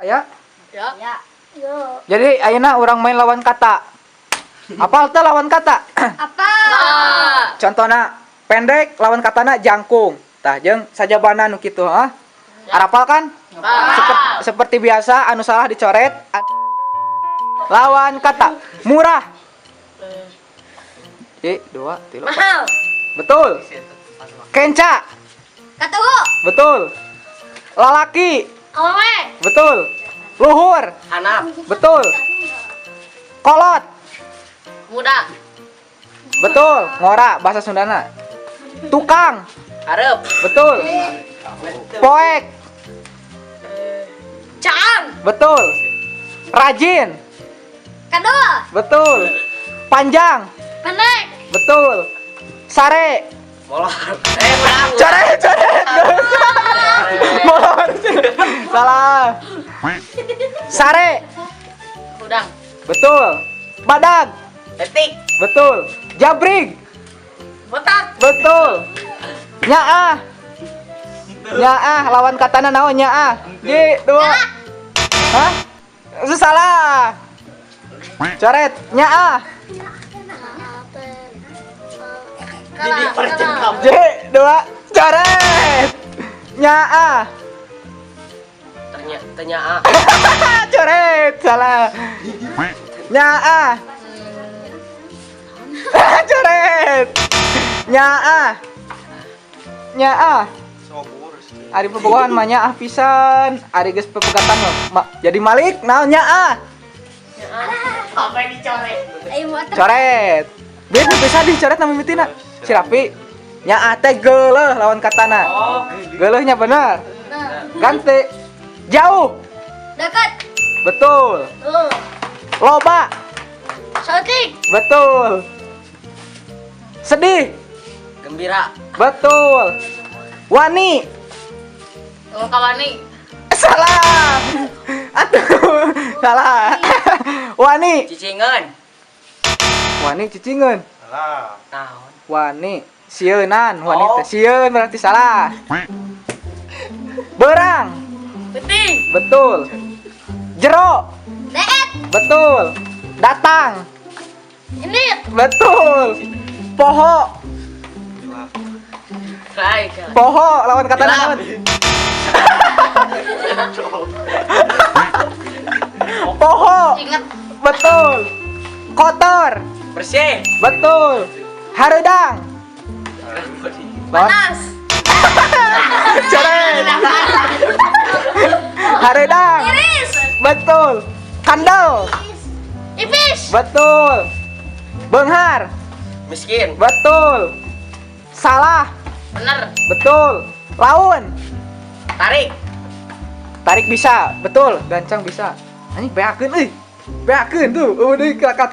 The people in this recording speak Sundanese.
Ya. Ya. Ya. Yo. Jadi ayeuna urang main lawan kata. Apal teh lawan kata? Apa? Contohna pendek, lawan katana jangkung. Tah, jeung sajabana nu kitu, ha? Arapal kan? Seperti biasa, anu salah dicoret. Lawan kata murah. Hiji, dua, tilu, empat. Mahal. Betul. Kenca. Katuhu. Betul. Lalaki. Awewe. Betul. Luhur. Anak. Betul. Kolot. Muda. Betul. Ngora bahasa Sundana. Tukang. Hareup. Betul. Poek. Caang. Betul. Rajin. Kadul. Betul. Panjang. Pendek. Betul. Sare. Molor. Eh, urang. Coret, coret. Molor. Salah. Sare. Hudang. Betul. Badag. Detik. Betul. Jabrig. Botak. Betul. Nyaah. Nyaah lawan katana naon nyaah? Hiji, dua. Hah? Itu salah. Coret. Nyaah. Kalah. Hiji, dua, coret. Nyaah. Ternyata tanya. Coret, salah. Nyaah. Coret. Nyaah. Nyaah. Ari pebogohan mah nyaah pisan. Ari geus pepegatan mah jadi malik naon nyaah? Apa yang dicoret? Ayo motor. Coret. Biar bisa dicoret nama mimitina. Si Rapi. Nyaah teh geuleuh lawan katana. Oh. Geuleuhnya bener. Nah. Ganti. Jauh. Dekat. Betul. Tuh. Loba. Saeutik. Betul. Sedih. Gembira. Betul. Wani. Oh, kawani. Salah. Atuh. Salah. Wani. Cicingan. Wani cicingeun. Salah. Naon? Wani sieunan, wani Oh. teh sieun berarti salah. Berang. Penting. Betul. Jero. Deet. Betul. Datang. Ini. Betul. Poho. Baik. Poho lawan kata Gelap. naon? Poho. Ingat. Betul. Kotor. Bersih. Betul. Hareudang. Lawan Panas. coret. Hareudang. Iris. Betul. Kandel. Ipis. Betul. Beunghar. Miskin. Betul. Salah. Bener. Betul. Laun. Tarik. Tarik bisa. Betul. Gancang bisa. Anjing beakeun euy. Beakeun tuh. Eueuh deui kakat.